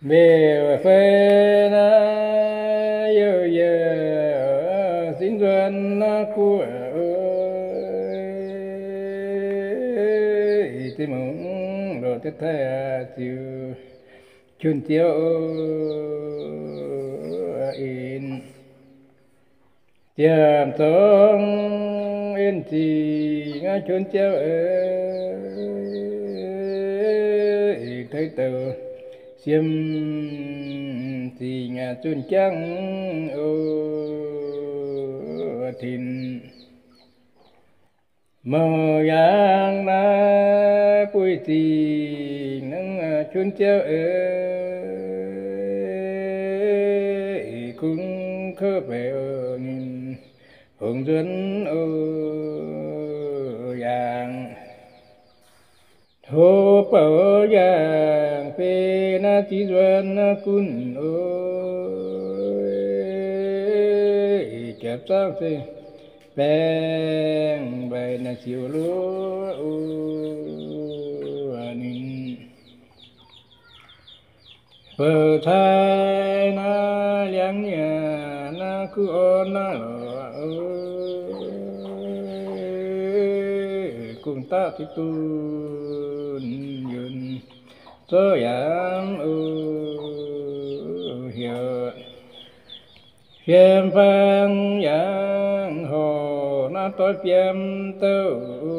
Mbeih fei naaiv youh yie sin nzuonx naaiv guoqv, ih zinh mungz loz diev taaih ziux qun ziouv in. Ziepc zong en zingh qun ziouv eix, tei douc siem zingh zunh jangv o, tin mouc yaangh naaiv buih zingh nangv qun ziouv eix, kungx kouv beu ninh hongx nzuonx o, yaangh hlo bouc yaangh fei naaiv zinh nzuonx naaiv gunv o, jaax zaangv se baengh mbaih naaiv siouc luoqc o, ninh bouc cai naaiv liangx nyanc naaiv kuv orn naaiv lorqc o, kungx daav ziex dunh yunh zorqv yaac o, heuc fiem fang yaac horc naaiv doix fiem douh o,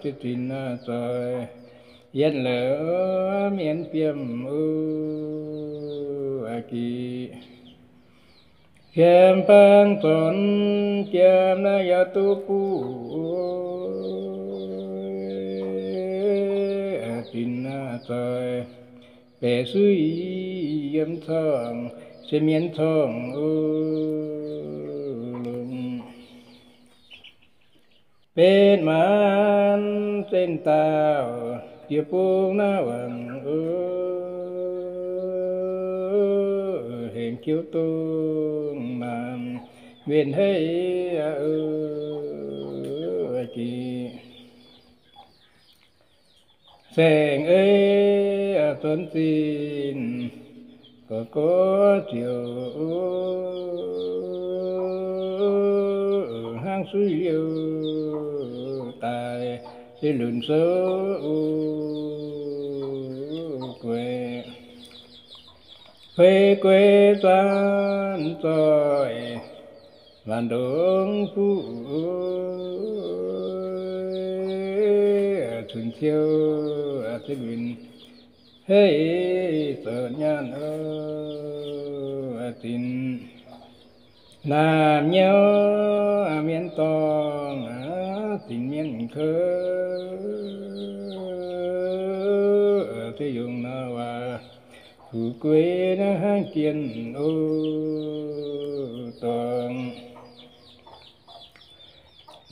ziex zinh naaiv zoih yietv lorz mienv fiem o, gih fiem fang zornc jiem naaiv yaac duqv buv o, zinh naaiv zoih baeqc suiv yiem corngh se mienv corngh o, longc betv maanc zinh daauh jiex bung naaiv wangc o, hengx jiouv dongh maanc winh heiv o, jiex saeng-eix zornc zinh gorx-gorx ziouc o, hnangv suiv liouh daaih se lunc souv o, gueix fei gueix zanc zoih maanc ndongc fuqv o, cunx ciou se lunc heiv zoux nyaanh o, zinh naamh nyouv mienv dorngh, zinh mienv kouv se yungz nor waac fu'jueiv naaiv hnangv jienh o, dorngh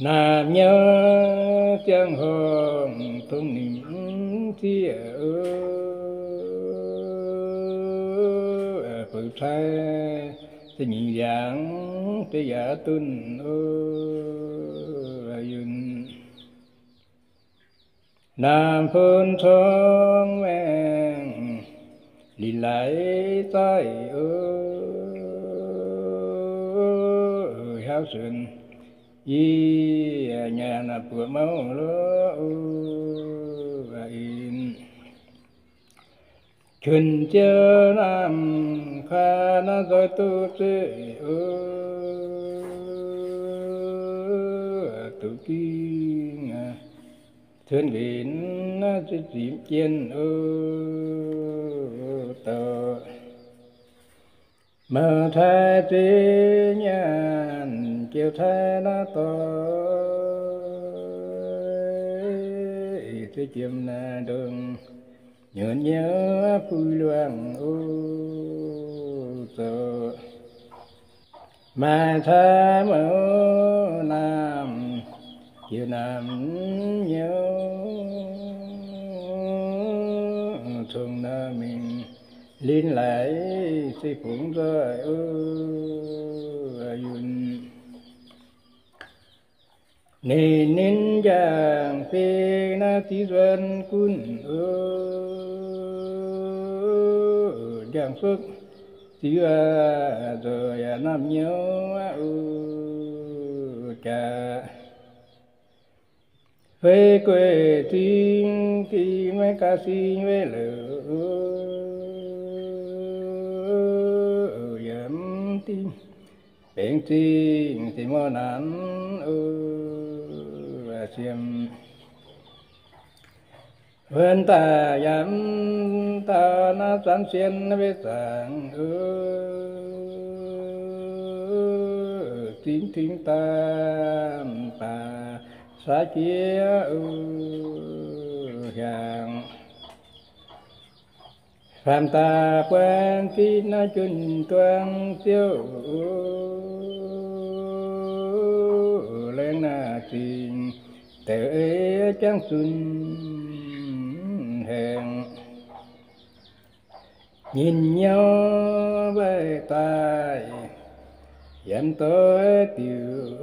naamh nyouv ziangh horngh tongx nimc zieqv o, bouc cai se nyic nziangx se yaac dunh o, yunh naamh fun cong maengh linc laaix zaaiv o, hiaauv suonc yie nyanc buoqc mouv lorqc o, in cunx jiouv naamh kuaaiv naaiv nzoih duqv zeiv o, duqv gingh cuotv nqenc naaiv zipv zipv jien o, douc mouc taaih zeiv nyaanh jiouv taaih naaiv dorngx, zeiv jiem naaiv ndongc nyuoqc nyouv buix luangh o, zoux maaih taaih mouc naamh jiouv naamh nyouv, congx naaiv mingh linv laaix se fungx nzoih o, yunh Ninh, ninh njang-fei naaiv ziv nzuonx gunv, njang-fei ziv nzoih yaac naamh nyouz jaax. Fei gueic zingh, zingh maiv gaax sing weic leuc, yaac mv dingh benx zingh zinh mor naanc siemx. Wuonh daaih yaac mv dau naaiv zanv sien weic zaangc, zingh dingh daanh baac saaix jiex hiaangx. Faam daaih buang zinh naaiv junh duang ziouv, laengz naaic zingh deix ei jangv zunh haengx. Nyinh nyouv mbaih daaih, yiem doix diuc,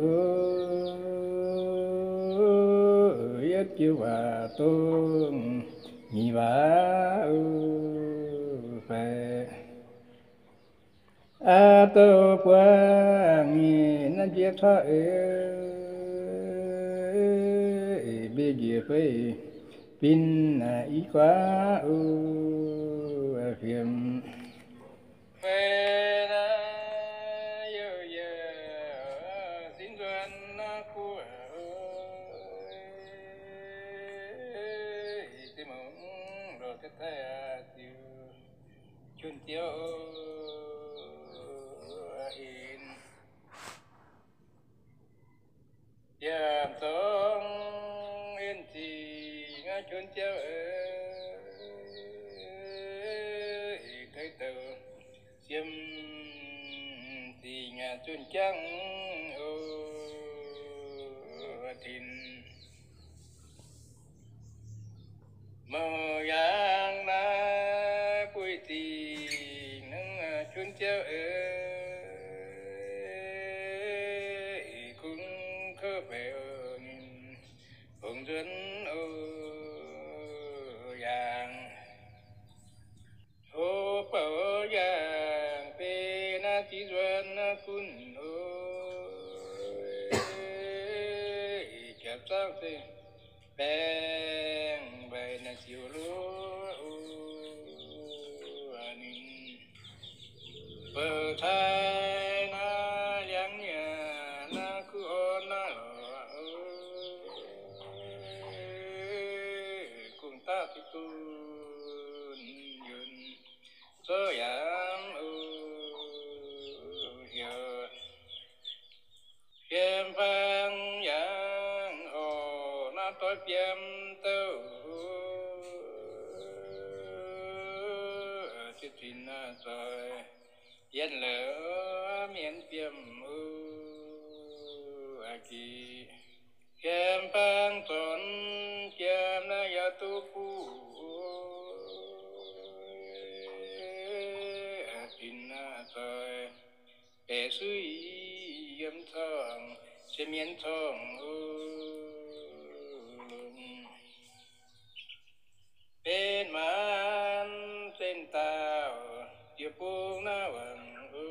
yietv jiu waac dongh nyic waac fai. Aa, douh buangv nyei naaiv njiec corc eix, mbiei njiec fei bin i guaav fiem. Fei naaiv youh yie, sin nzuonx naaiv guoqv, zinh mungz loz deix daaih ziux junh ziouv in. Yaac zorngv en zingh junh ziouv, tei douc siem zingh zunh jangv o, tin. Mouc yaangh naaiv buih zingh nangv junh ziouv, kungx kouv beu ninh fongc nzuonx o, yaangh. O, bouc yaangh beiv naaiv ziv nzuonx naaiv gunv o, japc zaangv zeiv baengh mbeix naaiv ziouc luov o, ninh bouc cai naaiv liangv nyieqc naaiv kuv orn naaiv lorqc o, kungx daaih dunh yunh zorqv yaac o, heuc fiem fang yaac orqc naaiv doix fiem douh, ziex zinx zoih yienh leuc mienv fiem o, aqc jiex fiem fang zornc jiem naaiv yaac duqv buv, zinx zoih beic suiv yiem corngh, se mienv corngh o, longc benx maanc zinh dauh jiex bung naaiv wangc o,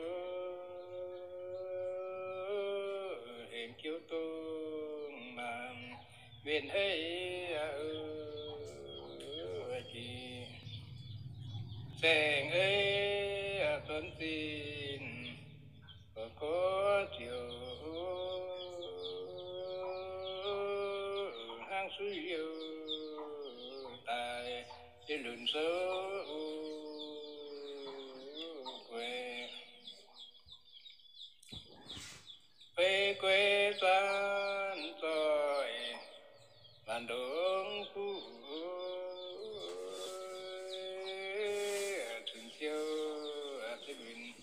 hengx jiouv dongh maanc winh hei o, jiex saeng ei zuonx zinh, gorx ziouc hnangv suiv liouh daaih, se lunc souv gueix. Fei gueix zanc zoih, maanc ndongc buv, cunx ziouv se lunc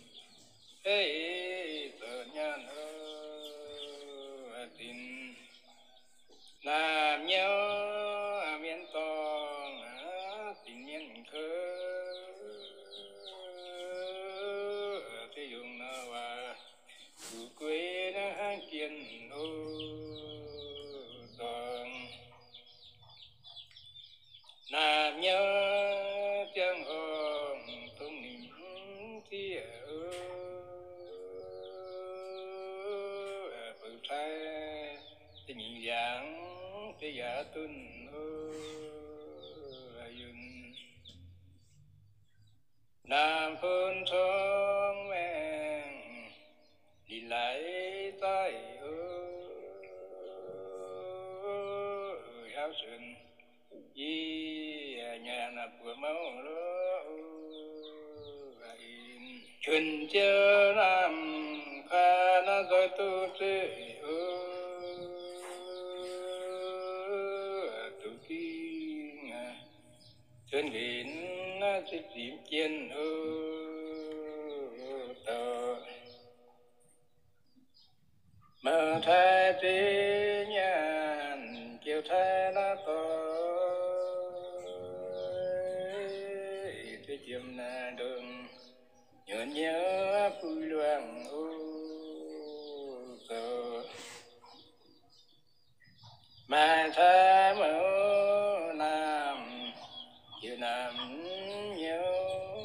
fei zoux nyaanh o, zinx naamh nyouv mienv dorngh, zinx mienv kouv Nyei ziangh hoc dongh ninh zieqv, bouc taaih da'nyeic ndiangx deix yaac dunh, yunh naamh bun cong maengh, ninh laaix zaih, hiaauv cuonx yie nyanc buoz mouv lo, cuonx jienv naamh kuaaiv naaiv nzoih duqv zeiv, duqv dingh cuonx nqenx naaiv zipv zipv jien, douc mouc taaih ziex nyaanh, jouh taaih naaiv dorngx, ziex jiem naaiv ndongc nyuoz nyouv buix luangh, zoux maaih taaih mouc naamh, jouh naamh nyouv,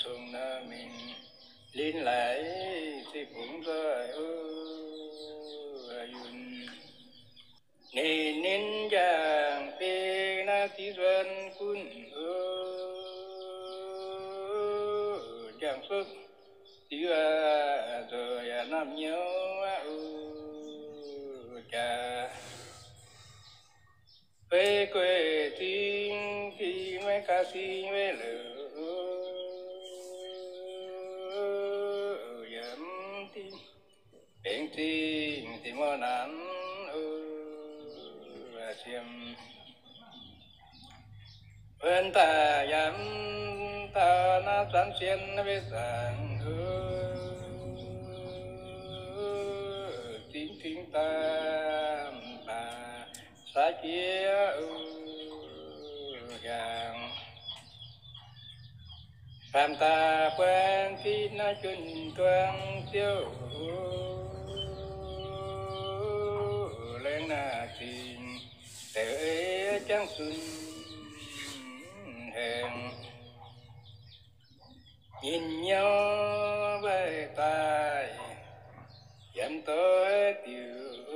cong naaiv mingh linz laaix se bungx nzoih, yunh ninh, ninh jangx bingx naaiv ziv nzuonx gunv, jangx sopv ziv aac, zoux yaac naamh nyouv aqv, jaax fei gueic zingh, zingh maiv gaax zingh weic louc, yaac mv dingh benx zingh dinh mor naanx, siemv wuonx daaih yaac mv dauh naaiv zanc sien weic zaangc, zingh zingh daaih baac saax jiex, yangh faam daaih buang zinh naaiv junh duang ziouv, laengz naaiv zingh deix jangv zunh haengh, nyinh nyouv mbaih daaih yiem doix diuc,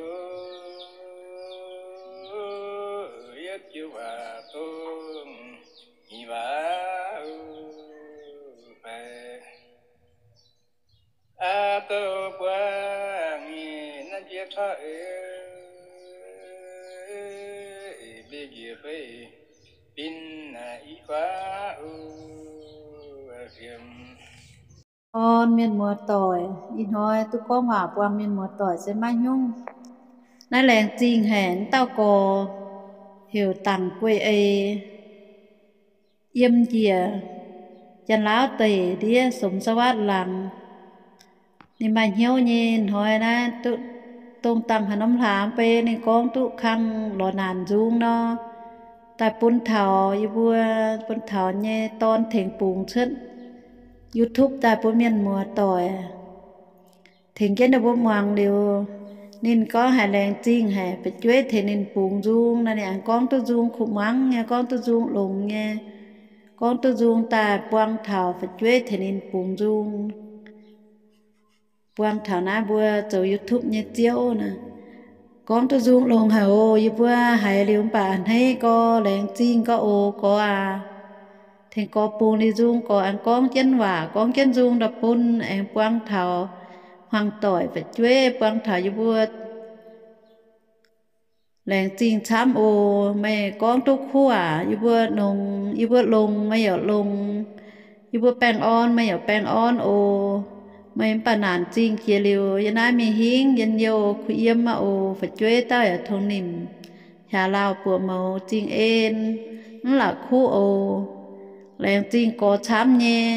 yietv jiu waac dongh nyic waac fai aqv, douh buangh naaiv jiex tauv eix, mbiei njiec fei bin i guaav, siemv. Orn mienh muoz-doic, ih hnoi duqv gorngv waac buangh mienh muoz-doic se maiv hnyungv. Naaiv laengz zingh haic, dauh gorx heuc Dangc Guei Ei, yiem njiec Janx-Laauv deic ndiev Sumc Sa Waatv laangz. Ninh maaih hnyouv nyei. Hnoi naaiv duqv dongh dangh haaix norm hlaax mv bei ninh gorngv duqv kang lorz naanc nzung nor, daaih bun taux yie mbuo, bun taux nyei dorn tengx bungx cuotv YouTube daaih bun mienh muoz-doic, tengx jienv ninh mbuo muangx liuz, ninh gorngv haiz laengz zingh haic, fu'jueiv tengx ninh bungx nzung nor, ninh aengx gorngv duqv nzung kuv muangx nyei, gorngv duqv nzung longx nyei, gorngv duqv nzung daaih buang taux fu'jueiv tengx ninh bungx nzung, buang taux naaiv mbuo zoux YouTube nyei ziouv naaic. Gorngv duqv nzung longx haic oc. Yie mbuo haiz liuz mv baac a'hneiv gorx, laengz zingh gorx oc, gorx aac. Tengx gorx bungx liuz nzung, gorx aengx gorngv jienv waac, gorngv jienv nzung daaih bun, aengx buang taux hmuangx doic fu'jueiv, buang taux yie mbuo. Laengz zingh camv oc. Meih gorngv duqv kuv aac, yie mbuo longx, yie mbuo longx meih yaac longx. Yie mbuo baengh orn meih yaac baengh orn oc. Meih mv baac naanc zingh jiex liuz yiem naaiv mingh hingv njien-youh kuh yiem aqv oc. Fu'jueiv dauh yaac tongx nimc, hlaax lauh buoqc mouz zingh en, mv la'kuqv oc. Laengz zingh gorx camv nyei.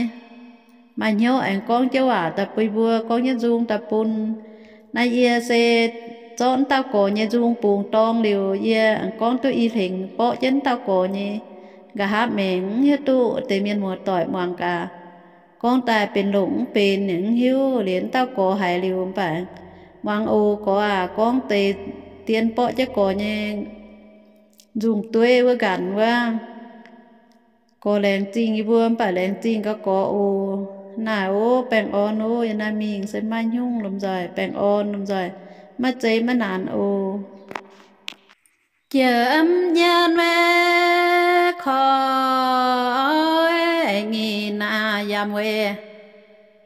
Maaih hnyouv aengx gorngv jienv waac daaih bun mbuo, gorngv jienv nzung daaih bun. Naaiv yie se zorqv wuov dauh gorx nyei nzung bungx dorng liuz, yie aengx gorngv duqv i hlengx borqv jienv wuov dauh gorx nyei. Nqa'haav maengx mv hiuv duqv deix mienh muoz-doic muangx gaax, gorngv daaih benx longc mv benx yaac mv hiuv. Liuz wuov dauh gorx haiz liuz mv baac muangx oc, gorx aac, gorngv deix dien borqv jienv gorx nyei nzungh dueiv wuov nqanc wuov. Gorx laengz zingh yie mbuo mv baac laengz zingh gauh gorx oc. Naaic ov, baengh orn ov, yie naaiv mingh se maiv hnyungv lomh nzoih, baengh orn lomh nzoih, maiv zeiz maiv naanc oc. Jiem nyienv we koiv nyic naaic yaac weic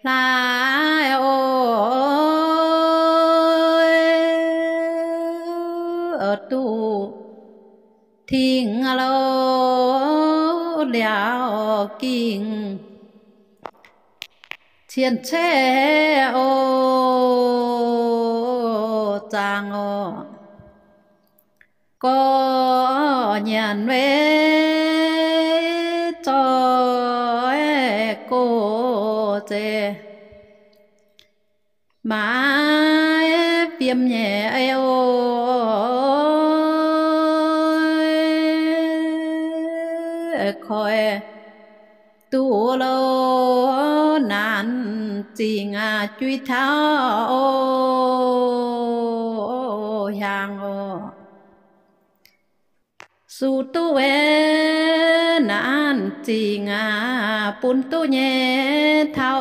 hlaax oc, duqv tingx louh liaauc gingh cien-ceqv oc, zaangc oc. Gorx nyienv we zoih gox zeiz maaiz fiem nyei oc, koiv duqv louh naanc zingh aqv, juiz taux oc, hiaangx oc. Suv duqv we naanc zingh aqv, bun duqv nyei taux,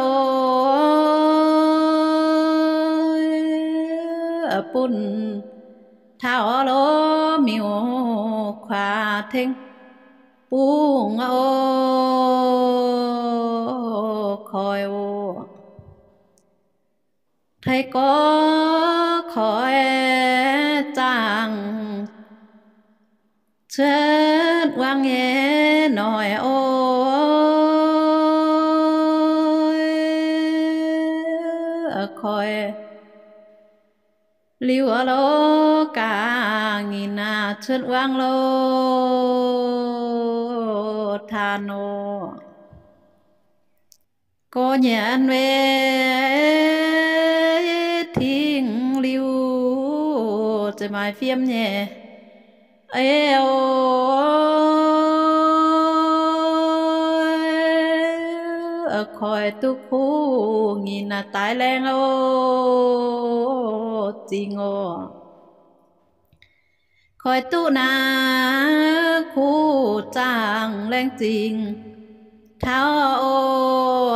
bun taux lo miuc kuaax tengx bungx oc, koiv oc. Tei gorx koiv zaangc cuotv wangv nyei noic oc, koiv liuz lo gaax nyinh aqv, cuotv wangv lo taan oc. Gorx nyienv we tingx liuz zeiz maaiz fiem nyei oc, koiv duqv kuv nyinh aqv, daaih laengz oc, zingh oc. Koiv duqv naaiv kuv zaangc laengz zingh taux oc,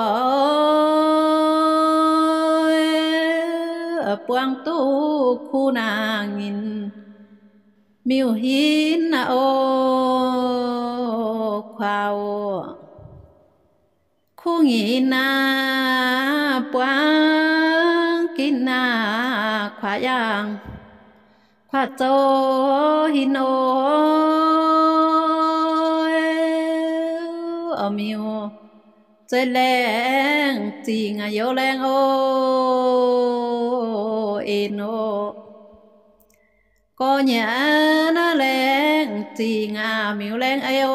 buangh duqv kuv naanc nyinh miuc-hinv oc, kuaax oc. Kuv nyinh aqv, buangv ginv aqv, kuaax yangh kuaax zoux hinv oc, miuc zeiz laengz zingh aqv, youz laengz oc, en oc. Gorx nyienv naaiv laengz zingh aqv, miuc laengz ei oc,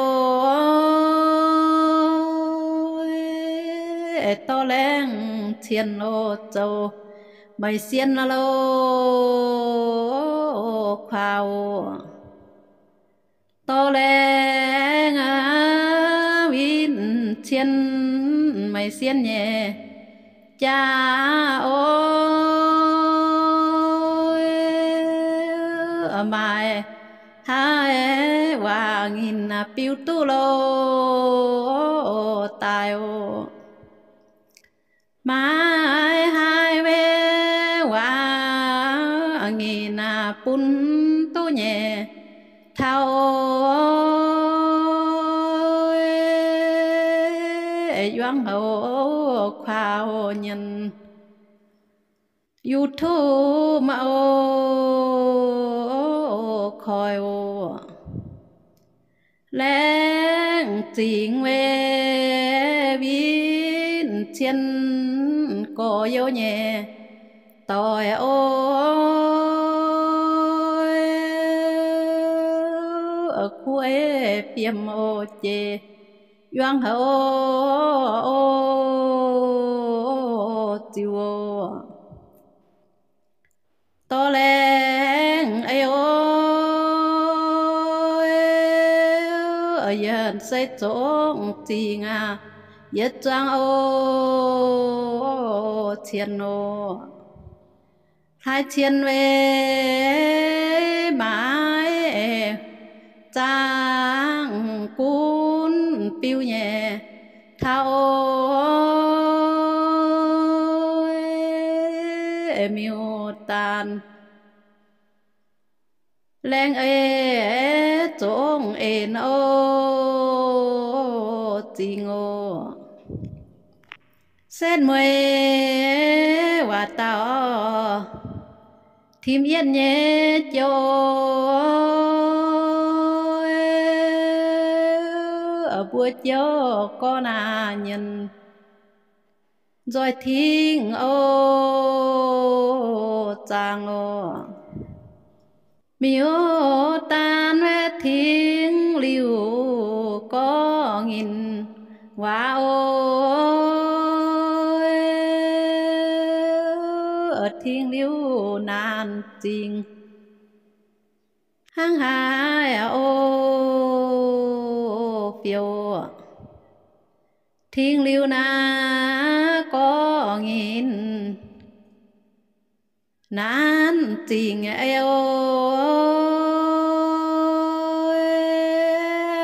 dorh laengz cien oc, zoux meih sien loh, kuaax oc. Dorh laengz win cien meih sien nyei jaax oc, maaih haaix waac nyinh biu duqv loh daaih oc. Maaih haaix we waac nyinh bun duqv nyei taux oc, yuangv houx kuaax oc, nyienz YouTube oc, koiv oc. Laengz zingh weic win cien gorx-youz nyei doic oc, kuv ei fiem oc, jiex yuangv houx oc, ziux oc. Dorh laengz ei oc, yienh se zongv zingh aqv, yietc zuangx oc, cien oc. Hlaaix cien weic maaiz zaangc gunv biu nyei taux, miuc-daanh laengz ei zongx en, o, zingx o. Setv mueiz waac dauh tim yietv nyei joux, mbuo joux gorx naaic nyienz nzoih tingv, o, zaangc o. Miuc-daanh tingv liuz gorngv nyinc waac, o, tingv liuz naanc zingx hnangv haaix, o, fiou. Tingv liuz naaiv gorngv nyinc naanc zingx, o,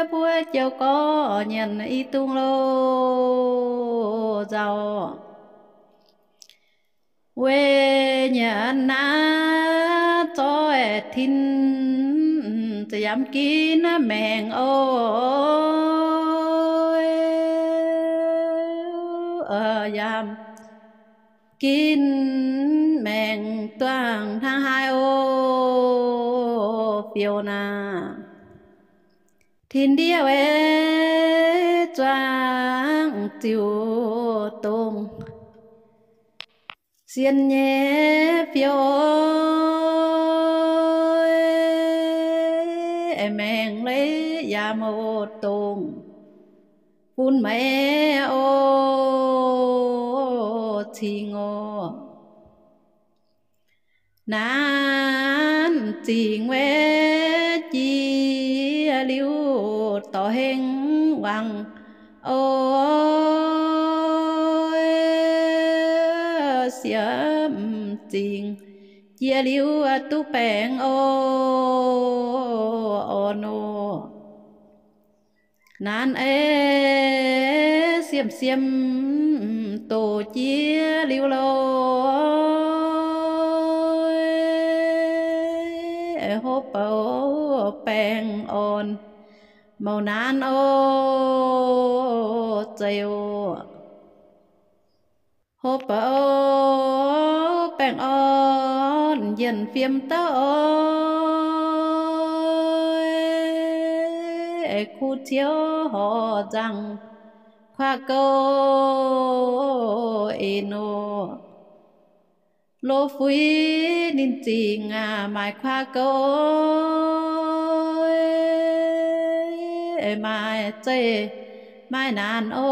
mbuo joux gorx nyienz i dungz loz-nzaux weic nyanc naaiv zoih tin, za'yamv ginv maengc, o, yamv ginv maengc duangh hnangv haaix, o, fiou naaic. Tin-ndiev weic zuangx ziux dongh sienx nyei fiou, maengc leiz yaac mouc dongh bun meih, o, cingx o. Naanc zingx weic jiex liuz dorh hengx wangc, o, siemv zingx jiex liuz duqv baengh, o, orn o. Naanc ei siemv-siemv doqc jiex liuz loz, hopv bouc baengh orn mouc naanc, o, zeiz o. Hopv bouc baengh orn njien-fiem dauh oix, kuv ciouv horc nzangc kuaaiv gouv en o. Loz fuix ninh zingc aac, maaih kuaaiv gouv, maaih zeih, maaih naanc o,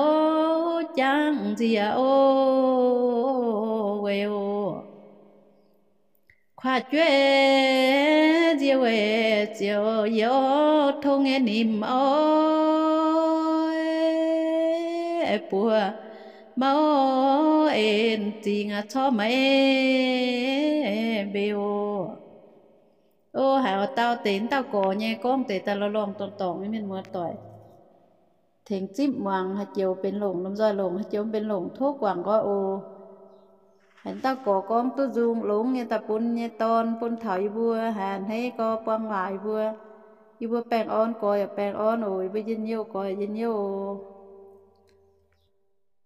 jangv nziex o, weic o. Kuaaiv jueiv nziex weic ziouc youz tong nyei nimc o, buoz mouv en zingx corc meix mbeu. O, haaix dauh deix dauh gorx nyei gorngv deix daaih lorngh lorngh dorngc dorngc nyei, mienh muoz-doic. Tengx zipv muangx, haih joux benx longc, lomh nzoih longc, haih joux benx longc, tov guangc nqoi oc. Haaix dauh gorx gorngv duqv nzung longx nyei daaih bun nyei dorn, bun taux yie mbuo haiz a'hneiv gorx buang waac yie mbuo. Yie mbuo baengh orn gorx yaac baengh orn oc, yie mbuo njien-youh gorx yaac njien-youh oc.